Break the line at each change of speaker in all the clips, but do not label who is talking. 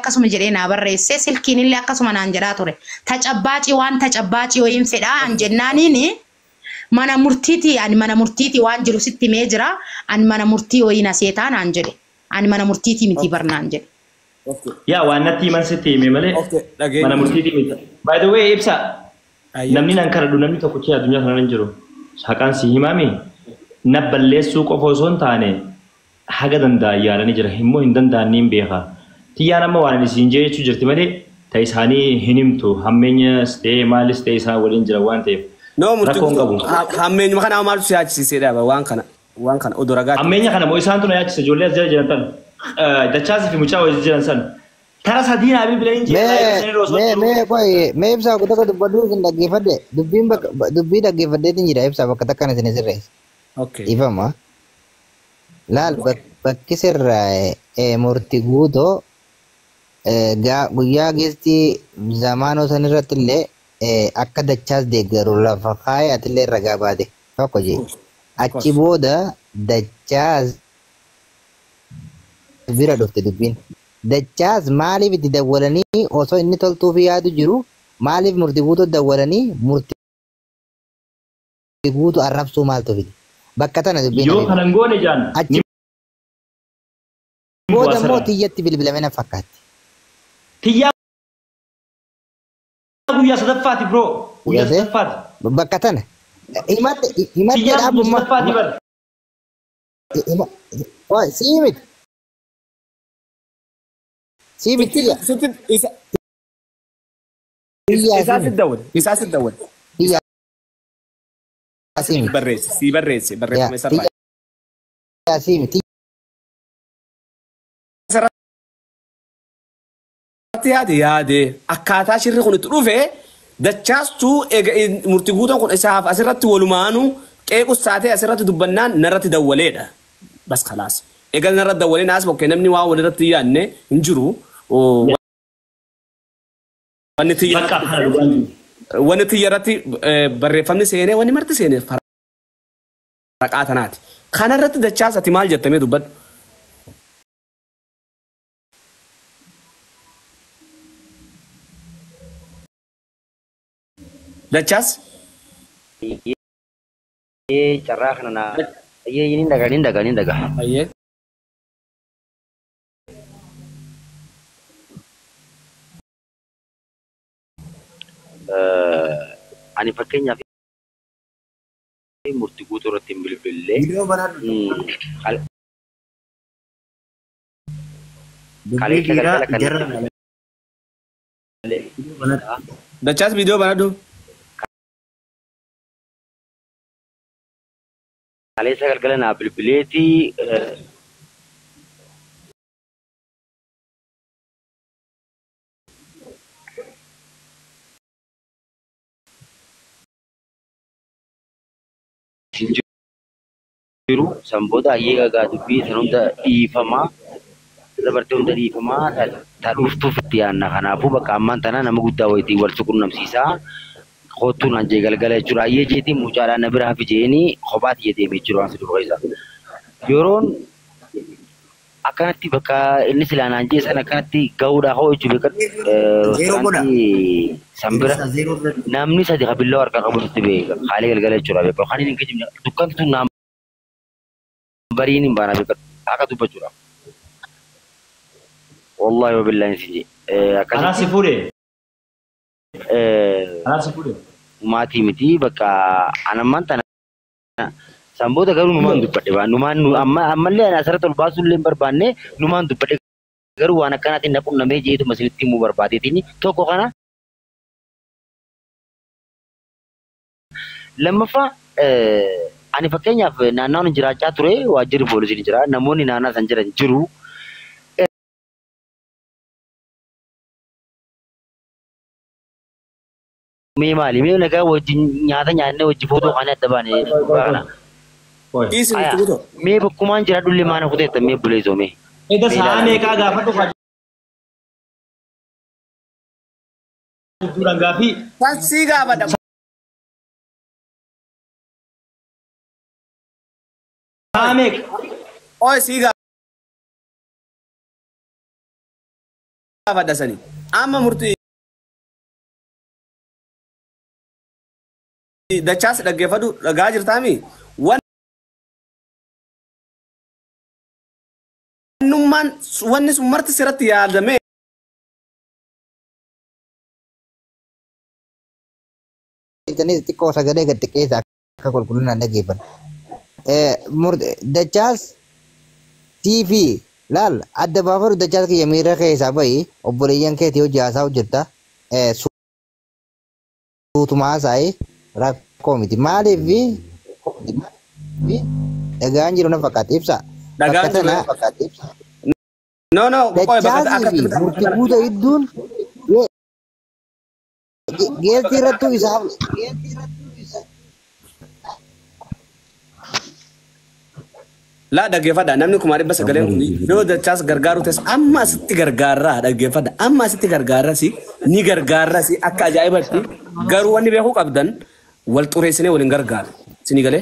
Akkasuma jedhee naa barreesse silkiin illee akkasuma naan jedhaa ture. Tacabbaacii waan tacabbaacii wayiin fedhaa an jennaaniini mana murtiiti ani mana murtiiti waan jiru sitti himee jira ani mana murtii wayiin aseetaa naan jedhe. Ani mana murtiiti miti barnaan jedhe.
Yaa waan natti himan sitti hime malee
dhageenya.
Mana murtiiti miti. By the way ibsa namni nan kadhadhu namni tokkichi addunyaa kanarra hin jiru. Haqaan si himami na balleessuu qofa osoo hin taane haga danda'an yaalanii jira. Immoo hin danda'an niin beeka. Tiyyaan amma waan isin jee jechuu jirti malee ta isaanii hin himtu. Hammeenyas ta'ee maalis ta'ee isaan waliin jira waan ta'eef.
No murtii
Rakkoon qabu.
Hammeenyuma kana maaltu si yaachisiisee dhaaba waan kana waan kana odoo ragaa.
Hammeenya kana moo isaantu na yaachise ijoollee as jala jiran tan. Dachaasii fi mucaa wajjin jiran san. Tara sadii naa bilbilanii
Mee mee mee qoy mee ibsaa bakka takka dubbadhu isin dhaggeeffadhe dubbiin bakka dubbii dhaggeeffadheetiin jira ibsaa bakka takka isin sirreessa.
Okay.
Ifama. Laal bakki sirraa murti guutoo guyyaa geestii zamaanoo san irratti illee akka dachaas deeggaru lafa kaayee atillee ragaa baate tokko jee. Achi booda dachaas bira dhufte dubbiin. Dachaas maaliif itti dawwalanii osoo inni toltuuf yaadu jiru maaliif murtii guutuu dawwalanii murtii guutuu arrabsuu maaltu fide? Bakka tana dubbiin.
Yoo kanan goone jaan.
Achi booda immoo tiyyatti bilbilame na fakkaatti.
Tiyyaa guyyaa sadaffaati bro. Guyyaa sadaffaati.
Bakka tana. Himatte himatte
Tiyyaa guyyaa
dhaabbummaa.
sadaffaati bar.
Sii miti. Sii miti tiyya.
Sitti isa
Tiyyaa
isaa
sii
sitti dawwale isaa sitti dawwale.
Tiyyaa sii miti.
Barreesse sii barreesse barreeffama isarraa.
Tiyyaa sii miti.
Irratti yaade yaade akkaataa shirri kun itti dhufe dachaastuu eega murtii guutuun kun isaaf asirratti walumaanuu qeequs taatee asirratti dubbannaan narratti dawwaleedha. Bas khalaas. Eega narratti dawwalee naas bokkee namni waa walirratti yaadne hin jiru. Wanni tiyya
Bakka kana dhugaan jiru.
Wanni tiyya irratti barreeffamni seenee wanni marti seenee faraqaa tanaati. Kanarratti dachaas ati maal jettamee dubbadhu? Dachaas?
Carraa kana na ni dhaga ni dhaga ni dhaga.
Ayyee.
Ani fakkeenyaaf murtii guutuu irratti hin bilbillee.
Viidiyoo banadhu. Dubbii
Kaleessa
dhiiraa
galgala kan
jarra viidiyoo banadhu.
Dachaas viidiyoo banadhu.
Kaleessa galgala naa bilbileeti hin jiru san booda ayyee gagaa dubbii san hunda dhiifamaa dabartee hunda dhiifamaa ta dhuftuuf itti yaadna kanaafuu bakka ammaan tana nama guddaa wayitii wal qunnamsiisaa kottuun an jee galgala jechuudha ayyee jeetiin mucaadhaan na bira hafi jeeni kophaatti jee deemee jiru waan si dhufa keessa. Yeroon akkanatti bakka inni silaa naan jee sana akkanatti gahuudhaa ka'u jechuu beekan
Zeeroo godha.
reestooraantii san bira
Zeeroo irratti.
namni sadi ka billaa harkaa qabu nutti beeka haalee galgala jechuudha beeka kan inni hin kijibne dukkanti tun naan bariin hin baana beeka akka dubbachuudha. Wallahi wa billahi sin jee
Anaa
akkasitti
si fuudhe. Anaa si fuudhe.
Maatii miti bakka anammaan tana san booda garuu numaan dubbadhe baa numaan nu amma ammallee ani asirratti ol baasuu illee hin barbaanne numaan dubbadhe garuu waan akkanaatiin na qunnamee jeetuma isinitti himuu barbaadeetiin tokko kana lammaffaa ani fakkeenyaaf naannawaan jiraachaa ture waajjirri poolisiin jira namoonni naannaa san jiran jiru. Mee maali mee nagaa wajjin nyaata nyaannee wajji footoo kaanii adda baane kana.
Dhiisi murtii guutuu.
Mee bakkumaan jiraadhullee maana kuteetta mee buleesoo mee.
Eda sa'a meeqaa gaafadhu kaa jidduudhaan gaafii.
Kan sii gaafadha.
Sa'a meeqa?
Oi sii gaafadha sani. Amma murtii dachaas dhaggeeffadhu dhagaa jirtaami. Wannummaan wanni sun marti sirratti yaadamee
Itanis xiqqoo sagalee gad xiqqeessa akka qulqullinaan dhaggeeffan. Dachaas TV laal adda baafadhu dachaas kiyya miira keessaa bahi obboleeyyan keetii hojii haasaa hojjetta. Suutuma haasa'e rakkoo miti. Maaliif dhagaan jiru na fakkaata ibsa.
Dhagaan
Bakka
jiru.
tana
No no qoy bakka
dachaasii
akka
fi murtii guuta idduun geessi irrattuu isaaf
laa dhaggeeffadha namni 900,000 kun yoo dachaas gargaaru ta'es amma asitti gargaarraa dhaggeeffadha amma asitti gargaarras ni gargaarras akka ajaa'ibatti garuu wanni beekuu qabdan wal xureessinee waliin gargaaru isinii galee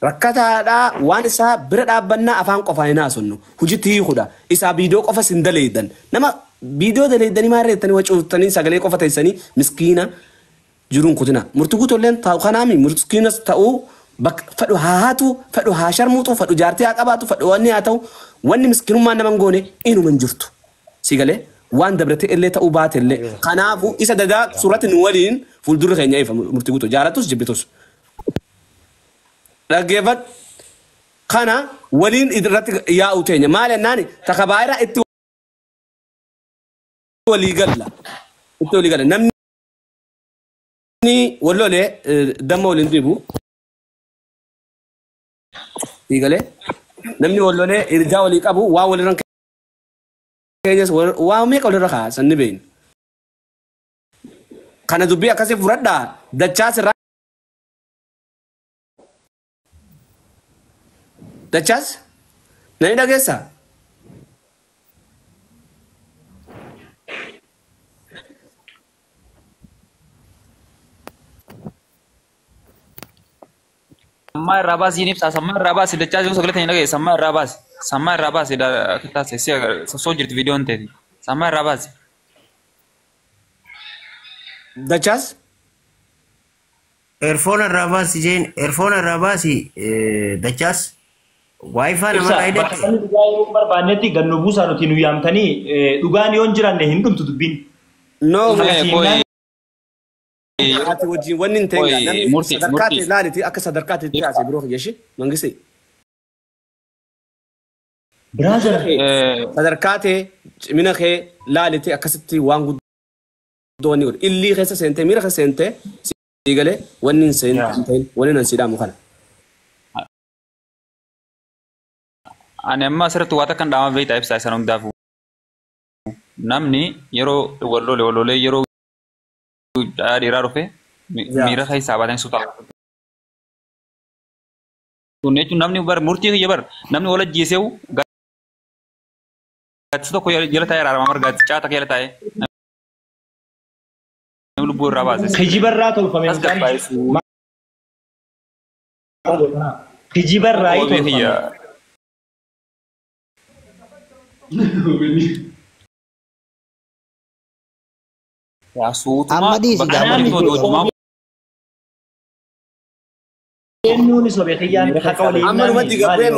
rakkataadhaa waan isaa bira dhaabbannaa afaan qofaan hin haasonnu hojiitti hiikudha isaa viidiyoo qofa sin daleeydan nama viidiyoo daleeydanii maal reettanii wacuuftanii sagalee qofa teessanii miskiina jiruun kutina murtii guutuulleen ta'u kanaami miskiinas ta'uu bakka fedhu haa haatu fedhu haa sharmuuxu fedhu jaartii haa qabaatu fedhu wanni haa ta'u wanni miskiinummaan nama hin goone inuma hin jirtu si galee waan dabrate illee ta'uu baate illee kanaafuu isa dadaa suuratti nu waliin fuuldurri keenya ifa murtii guutuu jaalatus jibbitus dhaggeeffadhu kana waliin irratti yaa'u teenya maal jennaani takabaayira itti walii galla itti walii galla namni wallolee damma waliin dibu Digalee namni wallolee ergaa walii qabu waa walirra keenyas waa meeqa walirra kaasan ni beekna. Kana dubbii akkasii fudhadhaa dachaas irraa dachaas nani dhageessaa?
Sammaa irraa baasi ni ibsaa sammaa irraa baasi dachaa jiru sagalee ta'in dhagaye sammaa irraa baasi sammaa irraa baasi taasise si sosoo jirti viidiyoon teeti sammaa irraa baasi.
Dachaas
Eerfoon irraa baasi jeen eerfoon irraa baasi dachaas waayifaa
Ibsa
namarraa
bakka
hidhatte.
sabni dhugaa yeroo hin barbaannetti gad nu buusaa nuti nu yaamtanii dhugaan yoo hin jiraanne hin dhumtu dubbiin.
no
Haqa
Qoy
siinaan
ati wajjin wanni hin ta'in
qoy
namni
murtii
sadarkaatti
murtii
ilaaliti akka sadarkaatti itti haasee biroo kiyyashi mangisti.
Brother
Sadarkaa ta'e cimina kee laaliti akkasitti waan guddoo wanni godhu illii keessa seentee miira keessa seentee sii galee wanni hin ta'in wanni nan siidhaamu kana.
Ani amma asirratti waa takkan dhaama beektaa ibsaa isaan hundaafuu. Namni yeroo wal lolee yeroo dhiiraa dhufe miira keessaa baatanii suutaa. Kun jechuun namni bar murtii kiyya bar namni wal ajjeeseewu gaaddisa tokko jala taa'ee araarama bar gaaddisa caata jala taa'ee namni lubbuu irraa baase.
Kijibarraa tolfame
As gabbaa'essu.
Kijibarraa
Wabii
tolfame.
kiyya. Yaa suutuma
Amma dhiisi
bakka
gaa
namni
murtii
tolu hojumaa
Eenyuun sobe kiyyaan haqa walii
Amma numatti
maali?
gabbee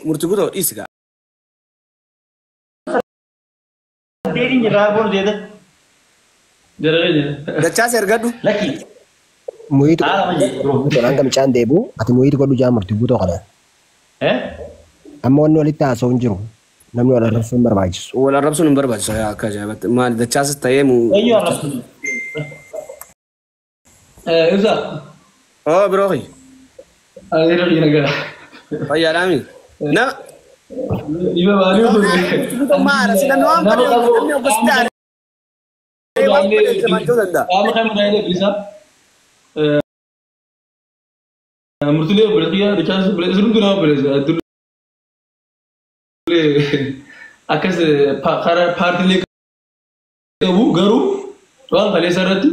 murtii guutuu dhiisi gaa.
Deebiin irraa boonu deeda.
Dachaas ergadhu.
Lakki.
Muyiitu
Haala ma jedhu bro.
hanga mucaan deebi'u ati muyiitu godhu jaa murtii guutuu kana.
Eh?
Amma wanni walitti haasa'u hin jiru. Namni wal arrabsuu hin barbaachisu.
Wal arrabsuun hin barbaachisu yaa akka ajaa'ibatti maali dachaas ta'ee mu.
Eenyu arrabsu?
Ibsa.
Oo biroo kiyya.
Adeera kiyya nagaa.
Fayyaadhaami. Nama.
Dhiba baanii
Maara si namni waan fedhe namni oggasitti aaree waan fedhe jechuu danda'a.
Qaama kan mudaalee bilisa. Murtiilee obboleessa dachaas obboleessa isin hunduu nama obboleessa. Dullee akkas karaa paartiilee qabu garuu waan kaleessa irratti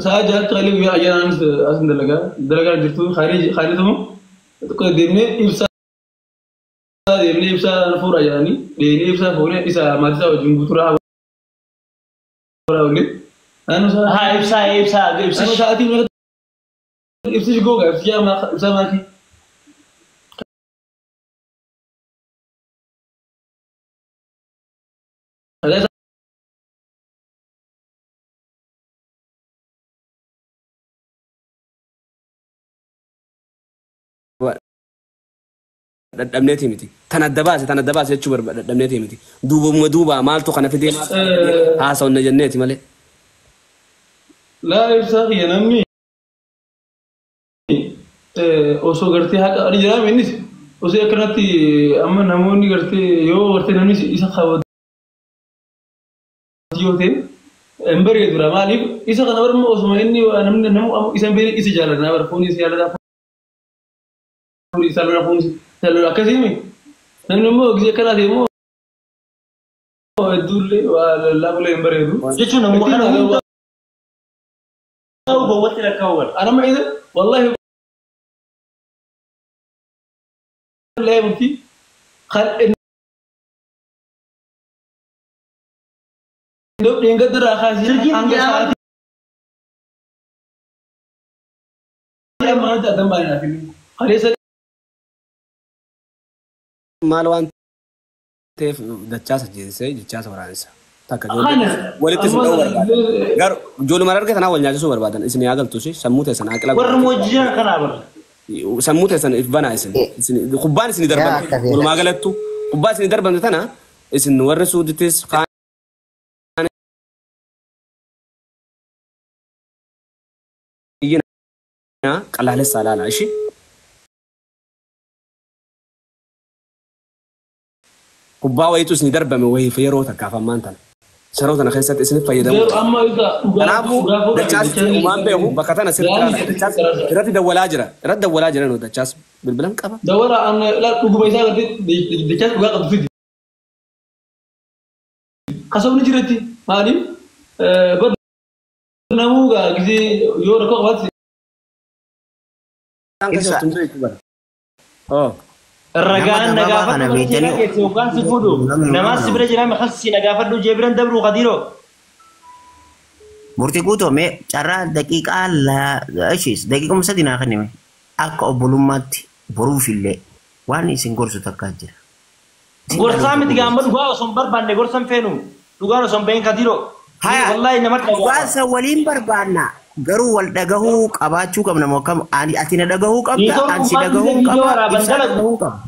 sa'a ja'atti kalee guyyaa ayyaanaanis as dalagaa dalagaa jirtu khaalee tokko deemnee ibsa. Deemnee ibsaa fuudhaa jedhanii deemnee ibsaa fuunee isa maatii isaa wajjin guuturaa oollee. Naannoo isaa.
Haa ibsaa ibsaa
ibsish. Naannoo sa'aatii ibsish googa ibsish ibsaa maakii.
Dadhabneeti miti. Tan adda baase tan adda baase jechuu barbaada dadhabneeti miti. Duubuma duuba maaltu kana fidee haasawna jenneeti malee.
Laa ibsaa kiyya namni osoo gartee haqa ani jiraame innis osoo akkanatti amma namoonni gartee yoo gartee namni isa kabaju yoo ta'e hin bareedura maaliif isa kana barma osuma inni namni namu isa hin beekne isa jaalata bara foon isa jaalata foon isa lola foon isa lola akkasii namni immoo gisee akkanaa ta'e immoo hedduullee waa lallaabulee hin bareedu.
Jechuun namuma kana hunda gowwatti lakkaa'u.
Anama isa wallahi murtii kan dheengaddarraa kaasee hanga sa'aatii ammaatti addan baane naaf inni. Kaleessa
Maal waan ta'eef dachaasa jeesee jechaasa waraanessa. Takka walitti isin dha'uu barbaadan. Garuu ijoolluma arge tanaa wal nyaachisuu barbaadan isin yaa galtuusi sammuu teessan aqila.
Warri hojii kanaa bara.
Sammuu teessan if banaa isin. Kubbaan isin darbamte walumaa galattu kubbaa isin darbamte tana isin warri suudittis kaan qalaalessaa laala ishi. Kubbaa wayitu isin darbame wayiif yeroo takkaaf ammaan tana. Saroo tana keessatti isin fayyadamu. Kanaafuu dachaas uumaan beeku bakka tana sirriitti dachaas irratti dawwalaa jira. Irratti dawwalaa jira noo dachaas bilbilan qaba.
Dawwala dhuguma isaa gartee dachaas dhugaa qabdu fidi. Kasobni jiratti maaliif bar namuu gaa gisee yoo rakkoo qabaate.
Ragaan nagaafadhu keessi yookaan si fuudhu namaas si bira jiraame halsi nagaafadhu jee biran dabruu qadiiroo.
Murtii guutuu mee carraa daqiiqaa ishees daqiiquma sadi naa kennime akka obbolummaatti boruufillee waan isin gorsu takkaa jira.
Gorsaa miti gaama dhugaa osoo hin barbaanne gorsa hin feenu dhugaan osoo hin bahin qadiiroo. Wallaahi namatti
Dhugaan san waliin barbaanna garuu wal dhagahuu qabaachuu qabna moo kam ati na dhagahuu qabda ani si dhagahuu qaba ibsaa dhagahuu qaba.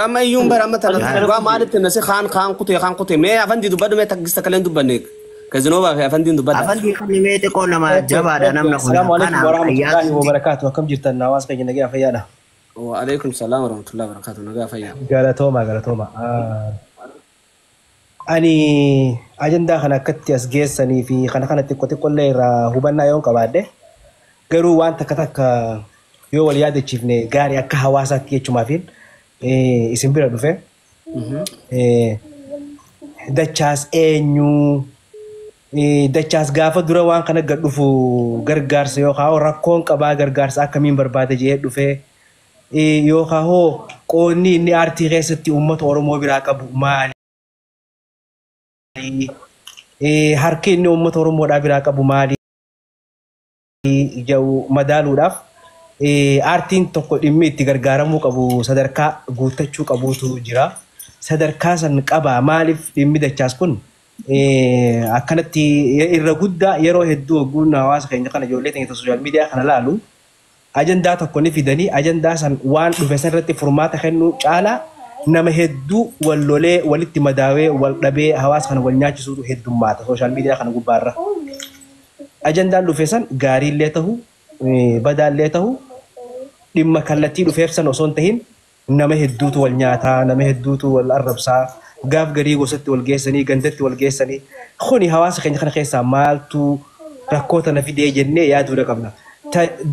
Amma iyyuun bara amma tana dhugaa maalitti nasi kaan kaan kutee kaan kutee mee afaan dubbadhu mee takkista kaleen dubbanne kazinoo baafee afaan dubbadha.
Afaan kan mee xiqqoo nama jabaadha namna kun.
Assalamu alaikum warahmatullahi wabarakatuh. Akkam jirtan hawaasa keenya nagaa fayyaadha.
Wa alaikum salaam warahmatullahi wabarakatuh nagaa fayyaa.
Galatooma galatooma. Ani ajandaa kana akkatti as geessanii fi kana kana xiqqoo xiqqoollee irraa hubannaa yoon qabaadhe garuu waan takka takka yoo wal yaadachiifne gaarii akka hawaasaatti jechumaafin isin bira dhufe. Dachaas eenyu dachaas gaafa dura waan kana gad dhufu gargaarsa yookaan rakkoon qabaa gargaarsa akkamiin barbaada jedhee dhufe yookaan hoo qoonni inni aartii keessatti uummata Oromoo biraa qabu maali? Harki inni uummata Oromoodhaa biraa qabu maali? Jedhu madaaluudhaaf aartiin tokko dhimmi itti gargaaramuu qabu sadarkaa guuttachuu qabuutu jira. Sadarkaa san qaba maaliif dhimmi dachaas kun akkanatti irra guddaa yeroo hedduu ogguun hawaasa keenya kana ijoollee keenya sooshaal miidiyaa kana laalu ajandaa tokko ni fidanii ajandaa san waan dhufe san irratti furmaata kennuu caalaa nama hedduu wal lolee walitti madaawee wal dhabee hawaasa kana wal nyaachisuutu heddummaata sooshaal miidiyaa kana gubbaarra. Ajandaan dhufe san gaariillee tahu badaallee tahu dhimma kallattii dhufeef san osoo hin tahin nama hedduutu wal nyaataa nama hedduutu wal arrabsaa gaaf garii gosatti wal geessanii gandatti wal geessanii kuni hawaasa keenya kana keessaa maaltu rakkoo tana fidee jennee yaaduudha qabna.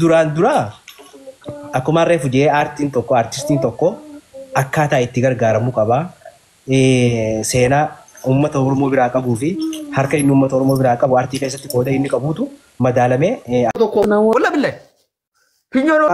Duraan duraa akkuma reefu jee aartiin tokko aartistiin tokko akkaataa itti gargaaramuu qaba. Seenaa uummata Oromoo biraa qabuu fi harka inni uummata Oromoo biraa qabu aartii keessatti qooda inni qabuutu madaalamee.
Walla billahi. Finyoon